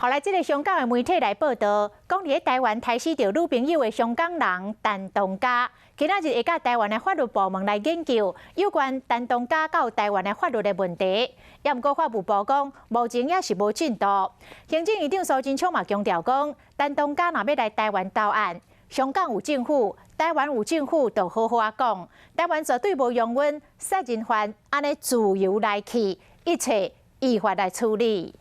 後來，這个香港的媒體來報導，講佇咧台灣刣死著女朋友的香港人陳同佳，今仔日會佮台灣的法律部門來研究有關陳同佳到台灣的法律的問題。也毋過法務部講，目前也是無進度。行政院長蘇貞昌嘛強調講，陳同佳若欲來台灣投案，香港有政府，台灣有政府，就好好仔講。台灣絕對無容忍殺人犯按呢自由來去，一切依法來處理。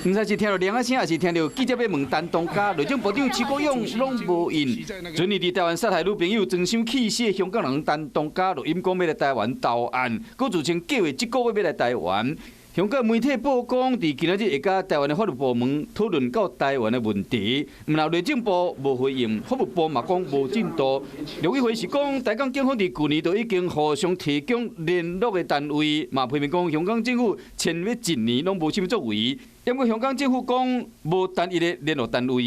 毋知是聽著鈴仔聲，抑是聽著記者欲問陳同佳，內政部長徐國勇攏無應。準年佇台灣殺害女朋友、裝傷去死的香港人陳同佳，錄音講欲來台灣投案，閣自稱計劃這個月欲來台灣。香港媒體報講，佇今仔日會佮台灣的法律部門討論到台灣的問題，毋但內政部無回應，法務部嘛講無進度。陸委會是講，台港警方佇舊年就已經互相提供聯絡的單位，嘛批評講香港政府簽約一年攏無啥物作為。毋過香港政府講無單一的聯絡單位。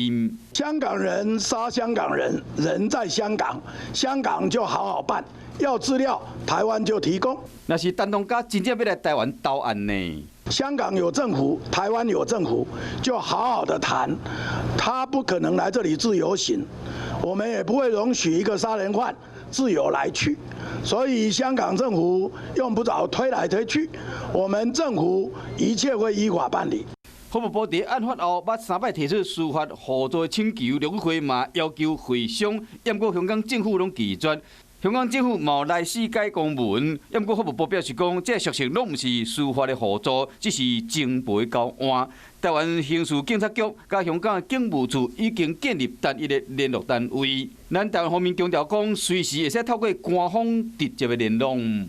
香港人殺香港人，人在香港，香港就好好辦。要資料，台灣就提供。若是陳同佳真正欲來台灣投案呢？香港有政府，台灣有政府，就好好的談。他不可能來這裡自由行，我們也不會容許一個殺人犯自由來去。所以香港政府用不着推來推去，我們政府一切會依法辦理。法務部佇案發後，捌三擺提出司法互助請求，陸委會嘛要求會商，毋過香港政府攏拒絕。香港政府嘛來死改公文，毋過法務部表示講，這個屬性攏毋是司法的互助，只是情報的交換。台灣刑事警察局佮香港的警務處已經建立單一的聯絡單位。咱台灣方面強調講，隨時會使透過官方直接的聯絡。